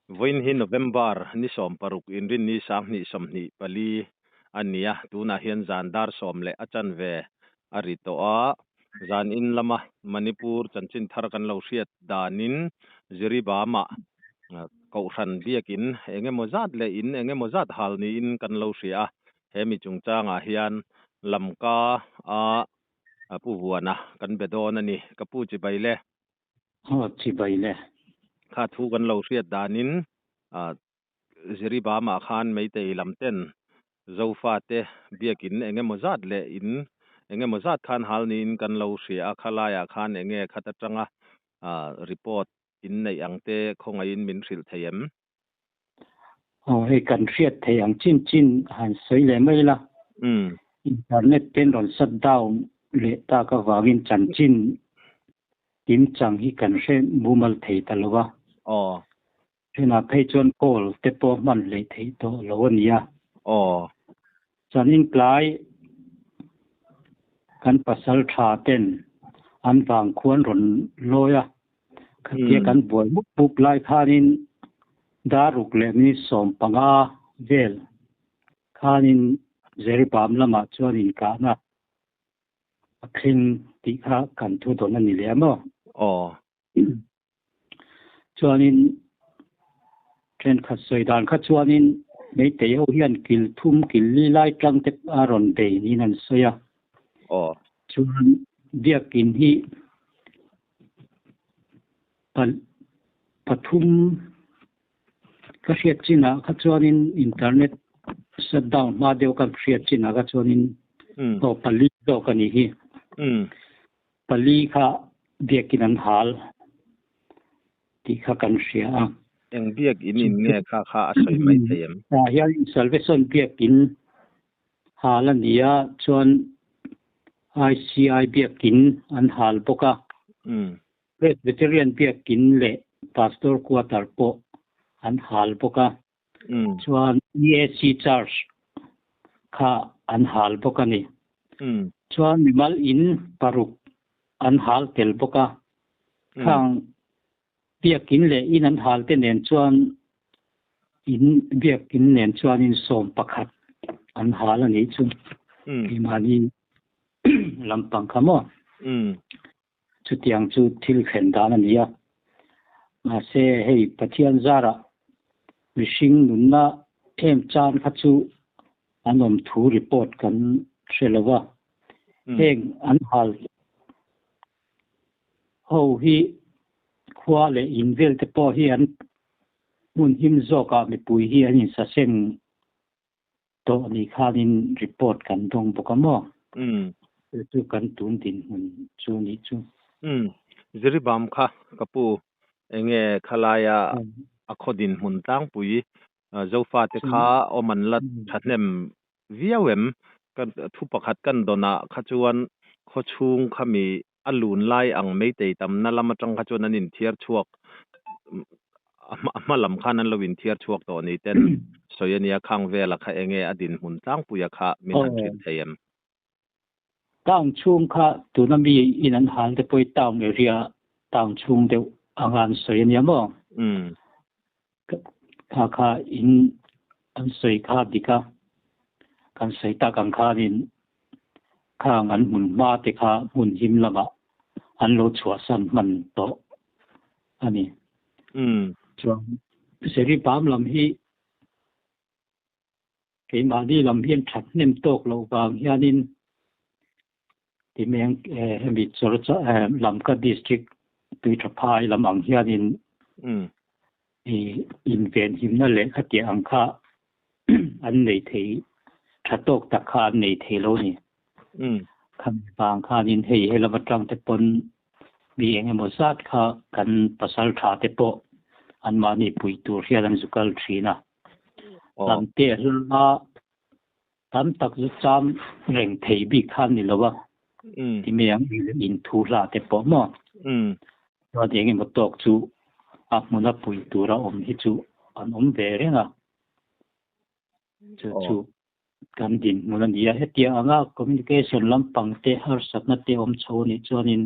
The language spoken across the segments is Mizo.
Vawiin hi November ni 16 Inrinni 2024 a ni a, tunah hian zan dar sawm leh a chanve a ri tawh a. Zan in lama Manipur chanchin thar kan lo hriat danin Jiribam-ah Kohhran biakin eng emaw zat leh in eng emaw zat hal niin kan lo hria a. He mi chungchangah hian Lamka a Pu Vuana kan be dawn a ni. Ka pu chibai le. Aw chibai le. Kha thu kan lo hriat danin Jiribam-ah khan Meitei lam ten Zofate biakin eng emaw zat leh in eng emaw zat khan hal niin kan lo hria a, khalaiah khan eng nge khat atanga report in neih ang te khawngaihin min hrilh thei em? Aw hei kan hriat thei ang chin chin han sawi leh mai la. Internet ten rawn shut down leh tak avangin chanchin kimchang hi kan hre mumal thei ta lo a. Aw. Thenah phei chuan call te pawh hman hleih theih tawh lo a nia. Aw. Chuan intlai kan pasal tha ten an vang khuan rawn lawi a, khatia kan buai mup mup lai khanin daruk leh ni 15 vel khanin Jeribam lamah chuan inkahna a thleng tih kha kan thu dawn a ni leh a maw? Aw. Chuanin thenkhat sawi dan kha chuanin Meitei ho hian kil thum kil li lai tlang te a rawn bei niin an sawi a. Aw. Chuan biakin hi pathum ka hriat chinah kha chuanin internet shut down hma deuh ka hriat chinah kha chuanin aw pali zawk a nih hi. Pali kha biakin an hal tih kha kan hria a. Eng biakin in nge kha kha a sawi mai thei em? Tah hian Salvation biakin hal a ni a, chuan ICI biakin an hal bawk a. Presbyterian biakin leh Pastor quarter pawh an hal bawk a. Chuan EAC Church kha an hal bawk a ni. Chuan mimal in paruk an hal tel bawk a. Khang biakin leh in an hal te nen chuan in biakin nen chuanin 11 an hal a nih chu. Keimahni lampang kha maw? Chutiang chu thil thlen dan a ni a. Mahse, hei Pathian zarah mihring nunna em chan kha chu an awm thu report kan hre lo va. Heng an hal ho hi khua leh in vel te pawh hi an hmun him zawkah mipui hi an insaseng tawh ni khanin report kan dawng bawk a maw? Chu chu kan tun dinhmun chu nih chu. Jiribam kha ka pu enge khalaia a khaw dinhmun tlangpui Zofate kha awm an la thahnem viau em? Ka thu pakhat kan dawnah kha chuan khaw chhung kha mi a lun lai ang meitei tamna lam atang kha chuan an inthiar chhuak a hma lam khan an lo inthiar chhuak tawh ni ten sawi a nia khang vela kha enge a dinhmun tlangpuia kha min han hrilh thei em? Town chhung kha tuna mi in an hal te pawh hi town area town chhung deuh anga an sawi a nia maw? Kha kha in an sawi kha dik a, kan sawi tak ang khanin khang an hmun hma te kha hmun him lamah an lo chhuahsan hman tawh a ni. Chuan Seripam lam hi keimahni lam hian that hnem tawk loh vang hianin timeng hemi Lamka district Tuithaphai lam ang hianin invenhimna leh khatiang ang kha an nei thei tha tawk tak kha an nei thei lo ni. Khami vang khanin hei helam atang te pawn mi eng emaw zat kha kan pasal tha te pawh anmahni pui tur hian an zu kal thin a. Lam te hla tam tak zu cham reng thei bik kha ni lo a. Ti mai ang in thu hla te pawh maw? Chuan eng emaw tawk chu a hmuna pui tura awm hi chu an awm ve reng a. Chu chu kan dinhmun a ni a. Hetiang anga communication lampang te harsatna te awm chho anih chuanin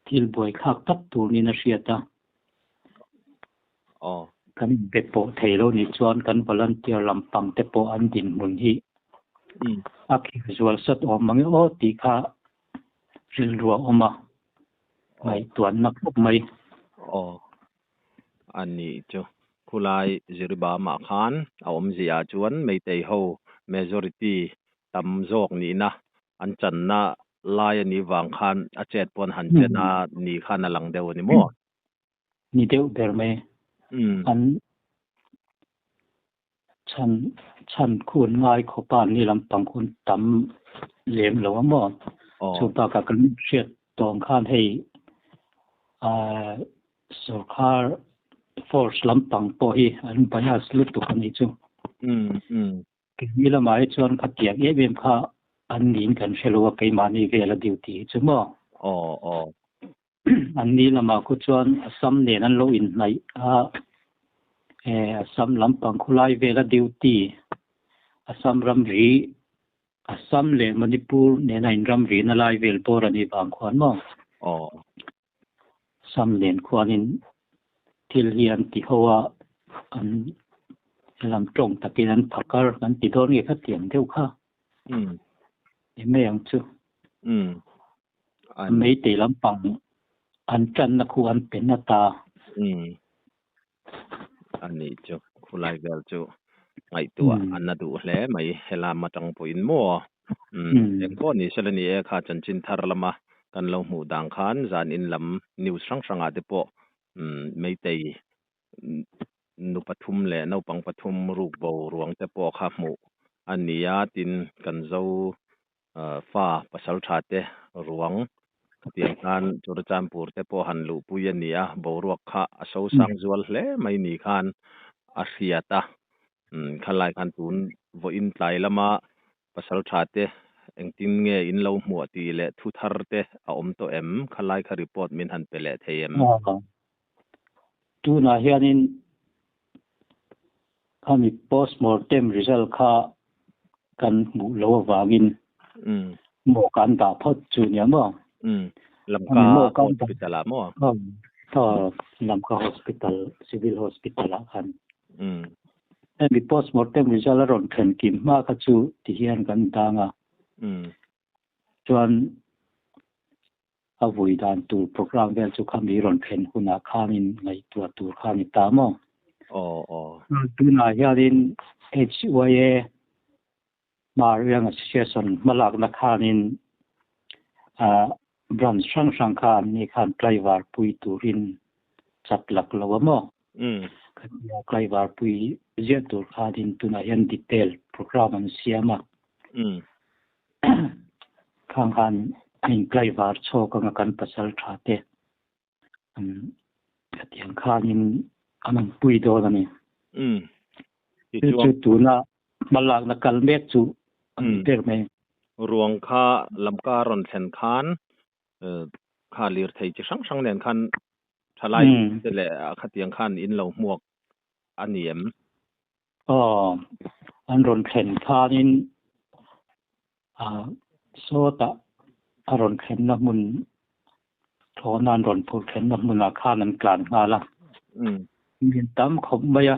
thil buaithlak tak tur niin a hriat a. Kan inbe pawh thei lo nih chuan kan volunteer lampang te pawh an dinhmun hi a khir zual sat awm mang e aw tih kha rilru a awm a, ngaihtuahna khawp mai. Aw, a nih chu. Khulai Jiribamah khan a awmzia chuan Meitei ho majority tam zawk nihna an channa lai a nih vang khan a chet pawn han chen a ni khan a lang deuh a ni maw? Ni deuh ber mai. An chhan chhan khun ngai khawpa an ni lampang khun tam lem lo a maw? Chu bakah kan hriat tawng khan hei sorkar force lampang pawh hi an bias lutuk a nih chu. Keini lamah hi chuan khatiang em em kha an niin kan hre lo a, keimahni vel a duty hi chu maw? An ni lamah khu chuan Assam nen an lo inhnaih a, Assam lampang khawlai vela duty, Assam ramri, Assam leh Manipur nena inramrina lai vel bawr a nih vang khuan maw? Assam nen khuanin thil hi an ti ho a, an lam tawng takin an phakar kan ti dawn nge khatiang deuh kha. Ni mai ang chu. Meitei lampang an tanna khu an pe na ta. A nih chu, khulai vel chu ngaihtuah an la duh hle mai helam atang pawhin maw? Eng pawh ni sela ni e, kha chanchin thar lama kan lo hmuh dan khan zan in lam news hrang hrangah te pawh Meitei nu pathum leh naupang pathum ruk bo ruang te pawh kha hmuh a ni a, tin kan zo fa pasal tha te ruang khatiang khan Churachandpur te pawh han luhpui a ni a, boruak kha a sosang zual hle mai ni khan a hriat a, khalai khan tun vawiin tlai lama pasal tha te engtin nge in lo hmuah tih leh thu thar te a awm tawh em? Khalai kha report min han pe leh thei em? Tunah hianin khami postmortem result kha kan hmuh loh avangin maw kan dah phawt chu nia maw? Lamka hospital ah maw? Lamka hospital, civil hospital ah khan. Hemi postmortem result a rawn thlen kim hma kha chu tihian kan dang a. Chuan a vui dan tur program vel chu khami rawn thlen hunah khanin ngaihtuah tur kha a ni ta maw? Aw aw. Tunah hianin HYA Hmar Young Association hmalakna khanin branch hrang hrang kha an ni khan tlaivar pui turin chat lak lo a maw? Khatia tlaivar pui ziah tur khanin tunah hian detail program an siam a. Khang khan a intlaivar chhawk anga kan pasal tha te an khatiang khanin an an pui dawn a ni. Chu chu tuna hmalakna kal mek chu a ni ber mai. Ruang kha Lamka rawn thlen khan kha lirthei chi hrang hrang nen khan thalai te leh khatiang khan in lo hmuak a ni em? Aw, an rawn thlen khanin sawtah a rawn thlenna hmun thlawhna an rawn phurh thlenna hmunah khan an tlan nghal a. Min tam khawp mai a.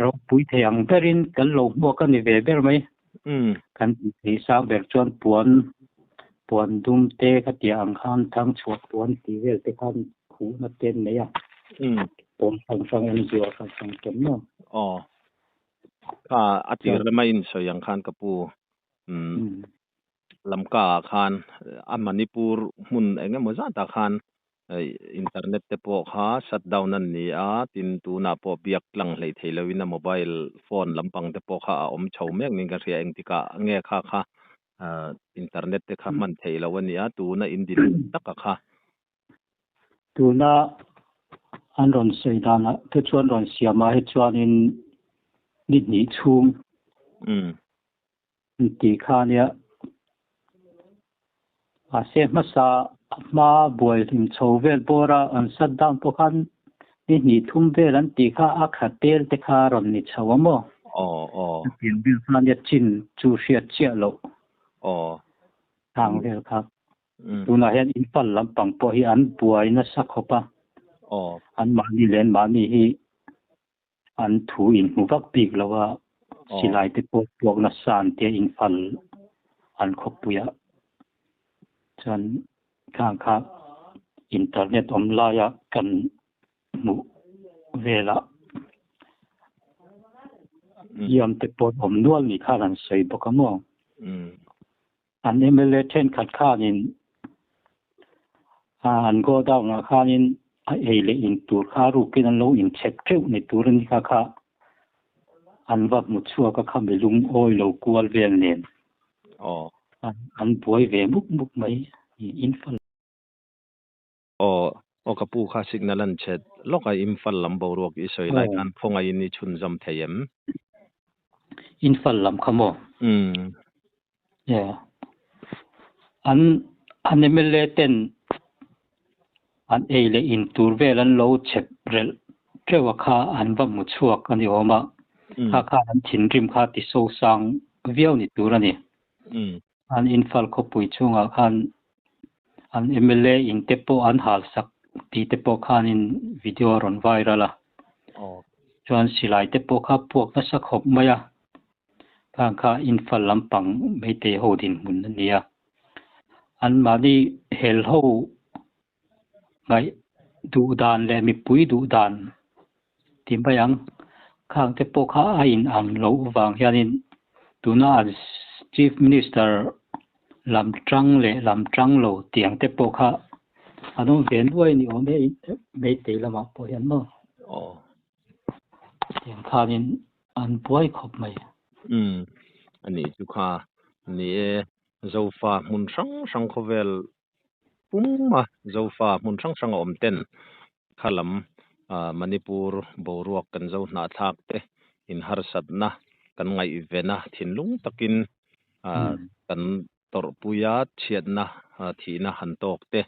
Ropui thei ang berin kan lo hmuak a ni ve ber mai. Kan tih sang ber chuan puan puan dum te khatiang ang khan thang chhuah puan tih vel te khan khuhna te an nei a. Pawl hrang hrang NGO hrang hrang te an maw? Aw. Kha a tir lama in sawi ang khan ka pu Lamka ah khan a Manipur hmun eng emaw zat ah khan internet te pawh kha shut down an ni a, tin tunah pawh biak tlang hleih theih loin a mobile phone lampang te pawh kha a awm chho mek niin ka hria, engtikah nge kha kha internet te kha hman theih loh a ni a, tuna in din taka kha. Tuna an rawn sawi danah te chuan rawn siamah hi chuanin ni hnih chhung tih kha ania. Mahse hmasa hma buai hlim chho vel bawra an shut down pawh khan ni hnih thum vel an tih kha a khat tel te kha rawn ni chho a maw? Aw aw. Hetiang vel kha ania chin chu hriat chiah loh. Aw. Khang vel kha. Tunah hian Imphal lampang pawh hi an buai nasa khawp a. An mahni leh an mahni hi an thu inhmu vak bik lo a, silai te pawh puak nasa an tia Imphal an khawpuiah chuan khang kha internet awm laia kan hmuh velah hliam te pawh awm nual ni khan an sawi bawk a maw. An mla thenkhat khanin an godown ah khanin a ei leh in tur kha a rukin an lo inchhep teuh ni tur a ni kha kha an va hmu chhuak a kha mi lungawi lo kual vel nen an buai ve mup mup mai in fal. Aw aw ka pu kha signal an chhet lawk a Imphal lam boruak i sawi lai khan khawngaihin i chhunzawm thei em? Imphal lam kha maw? Umm. Yeah. An an mla ten an ei leh in tur vel an lo chhep relh teuh a kha an va hmu chhuak a ni awm a. Kha khan an thinrim kha ti sosang viau ni tur a ni. An Imphal khawpui chhungah khan an mla in te pawh an hal sak tih te pawh khanin video a rawn viral a. Chuan silai te pawh kha puak nasa khawp mai a. Khang kha Imphal lampang Meitei ho dinhmun a ni a. Anmahni hel ho ngaih duh dan leh mipui duh dan ti mai ang. Khang te pawh kha a in ang loh vang hianin tuna an Chief Minister lam tang leh lam tang lo tiang te pawh kha an awm ve nuai ni awm e Meitei lamah pawh hian maw. Tiang khanin an buai khawp mai. Umm anih chu kha ni e Zofa hmun hrang hrang khawvel puma Zofa hmun hrang hrang a awm ten kha lam Manipur boruak kan zo hnahthlak te inharsatna kan ngaihvena thinlung takin kan tawrhpuia chhiatna thihna han tawk te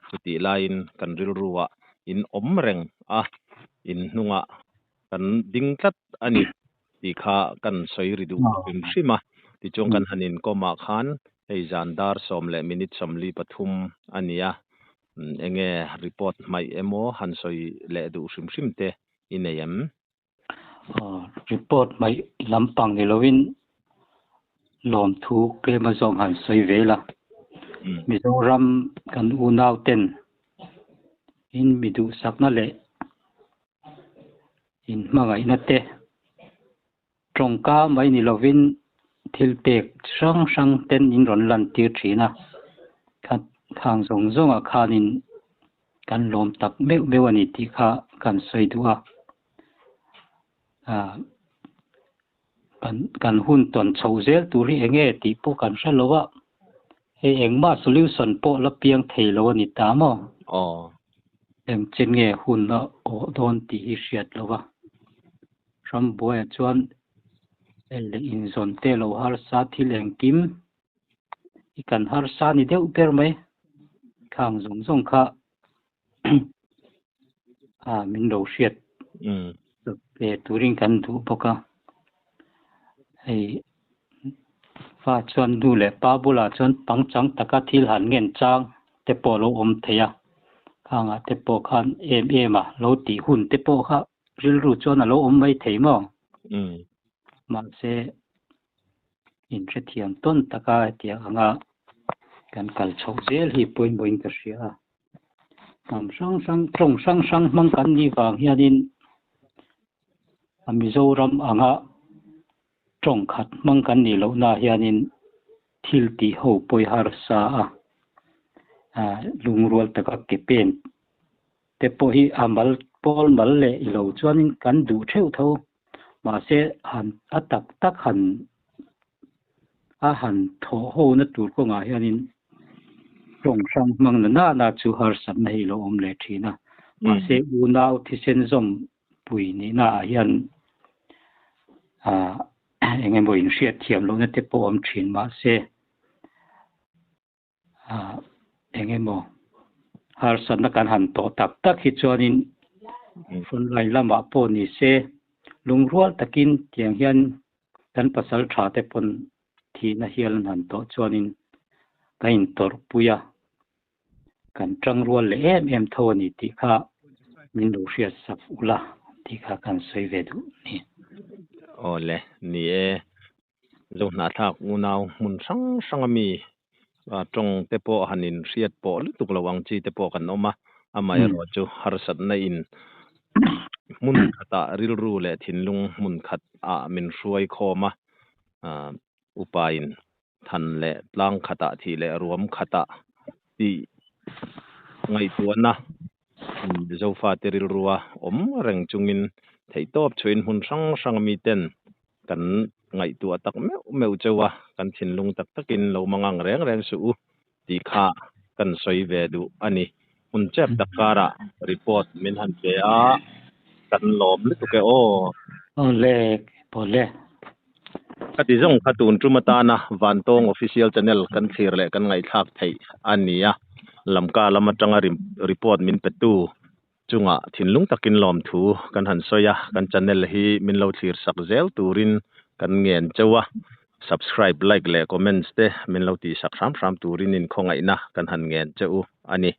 chutih laiin kan rilruah in awm reng a in hnungah kan ding tlat a ni tih kha kan sawi ri duh hrim hrim a. Tichuan kan han inkawmah khan hei zan dar sawm leh minute 43 a ni a, eng nge report hmaih emaw han sawi leh duh hrim hrim te i nei em? Report hmaih lampang ni lovin lawmthu tlem a zawng han sawi ve la. Mizoram kan unau ten in mi duhsakna leh in hmangaihna te tawngka mai ni lovin thil pek hrang hrang ten in rawn lantir thin a. Khang zawng zawngah khanin kan lawm tak meuh meuh a ni tih kha kan sawi duh a. Kan kan hun tawn chho zel tur hi eng nge tih pawh kan hre lo a, hei engmah solution pawh la piang thei lo a ni ta maw? Aw. Eng chen nge hun a awh dawn tih hi hriat lo a. Rambuaia chuan el leh inzawn te lo harsa thil engkim hi kan harsa ni deuh ber mai. Khang zawng zawng kha a min lo hriat ve turin kan duh bawk a hei fa chuan nu leh pa bulah chuan pangchang taka thil han ngen chang te pawh a lo awm thei a khangah te pawh khan em em a lo tih hun te pawh kha rilru chuan a lo awm mai thei maw mahse inhrethiam tawn taka hetiang anga kan kal chhoh zel hi pawimawhin ka hria a. Hnam hrang hrang tawng hrang hrang hmang kan nih vang hianin a Mizoram anga tawng khat hmang kan nih lohna hianin thil tih ho pawi harsa a, lungrual taka ke pen te pawh hi a mal pawl mal leh i lo chuanin kan duh theuh tho. Mahse han a tak tak han a han thawh ho na tur kawngah hianin tawng hrang hmang na nana chu harsatna hi lo awm leh thin a. Mahse unau thisen zawm pui nihna ah hian ah eng emaw inhriat thiam lohna te pawh awm thin mahse ah eng emaw harsatna kan han tawh tak tak hi chuanin front line lamah pawh ni se lungrual takin tiang hian kan pasal tha te pawn thihna hial an han tawh chuanin ka intawrhpui a. Kan tangrual leh em em tho a ni tih kha min lo hriat sak ula tih kha kan sawi ve duh a ni. Aw le, ni e. Zohnahthlak unau hmun hrang hrang ami tawng te pawh han in hriat pawh lutuk lo ang chi te pawh kan awm a, amaherawh chu harsatna in hmun khatah rilru leh thinlung hmun khat ah min hruai khawm a, upa in than leh tlang khatah thih leh ruam khatah tih ngaihtuahna Zofate rilrua awm reng chungin theihtawp chhuahin hmun hrang hrang miten kan ngaihtuah tak meuh meuh cheu a, kan thinlung tak takin lo mangang reng reng suh u tih kha kan sawi ve duh a ni. Hmun chep tak karah report min han pe a, kan lawm lutuk e aw. Awle, pawle. Khati zawng kha tun tum atana Vantawng Official Channel kan thlir leh kan ngaihthlak theih a ni a, Lamka lam atanga report min petu chungah thinlung takin lawmthu kan han sawi a, kan channel hi min lo thlir sak zel turin kan ngen cheu a, subscribe, like leh comments te min lo tihsak hram hram turin inkhawngaihna kan han ngen che u a ni.